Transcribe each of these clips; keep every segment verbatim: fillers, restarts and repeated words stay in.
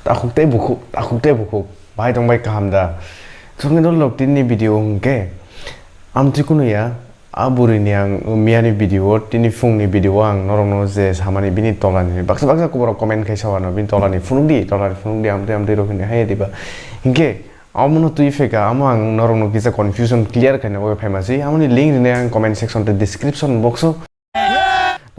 takhuk tei bukhuk, takhuk tei bukhuk, bahai tongbai kaham da? Chwngno lok tini video hwnkhe amtwi kunuya, a bwrwini ang miyani video, tini phungni video ang norokno je samani bini tolani baksa baksa kuborok comment khai sawano, bini tolani phunukdi, tolani phunukdi, amtwi amtwi rok hwnwi hai diba. Hinkhe amono twi pheka, amo ang norokno kisa confusion clear khaina bagwi phaima si. Amoni link rinai ang comment section tei description box o.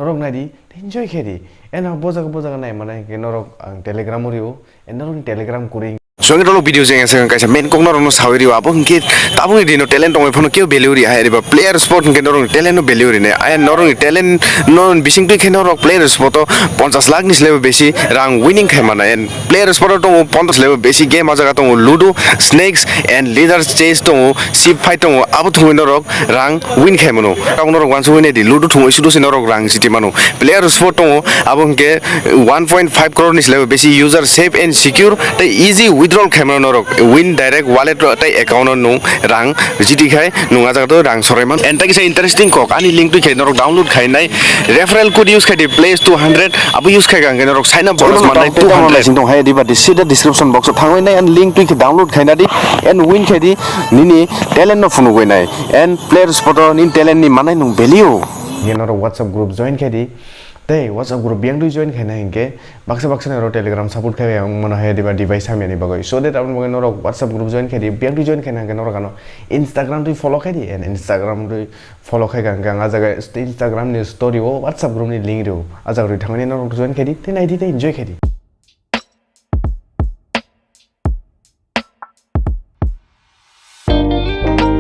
Norok naidi, enjoy khe di. Eno bo jaga, bo jaga nai mane hinkhe norok ang Telegram o rio, e norokni Telegram kuri. Swngwi rolo video jeng ese kaisa main kok norokno sawi rio, abo hinkhe tabukni dino talent tongwi phano kebo value ri hai riba player spot hinkhe norokni talent no value rinai. Ai norokni talent no bising twi khe norok player spot o ponchas lakh ni slai bo besi rang winning khai mana. Player spot o tongo ponchas level besi game, ah jaga tongo Ludo, Snakes and Leader Chase tongo, Ship Fight tongo, abo thungwi norok rang win khai mano. Abo norok wansugwi nai di, Ludo thungwi sudo se norok rang jiti mano. Player spot tongo, abo hwnkhe one point five crore ni level besi user safe and secure tei easy withdrawal khai mano norok, win direct wallet ro tei account o nung rang jiti khai nung ah jaga to rang sorai man. And tei kisa interesting kok, ani link twi khai norok download khai nai. Referral code use khai di, plays two hundred, abo use khai kha hwnkhe norok sign up bonus mannai two hundred. Sing tong hai di ba di sida description box o thangwi nai and link twi khe download khai na di and win khai di, nini talent no phunugwi nai and player spot o nini talent ni manai nung value. Ye norok WhatsApp group join khai di. Tei WhatsApp group biyang twi join khai nai hinkhe baksa baksa norok Telegram support khai ang mano hai di ba device hamya ni bagwi. So that aboni bagwi norok WhatsApp group join khai di, biyang twi join khai nai hinkhe norok ano Instagram twi follow khai di and Instagram twi follow khai kha hwnkhe ang ah jaga Instagram ni story o WhatsApp group ni link rio. Ah jaga rwi thangwi norok join khai di, tei nai di, tei enjoy khai di.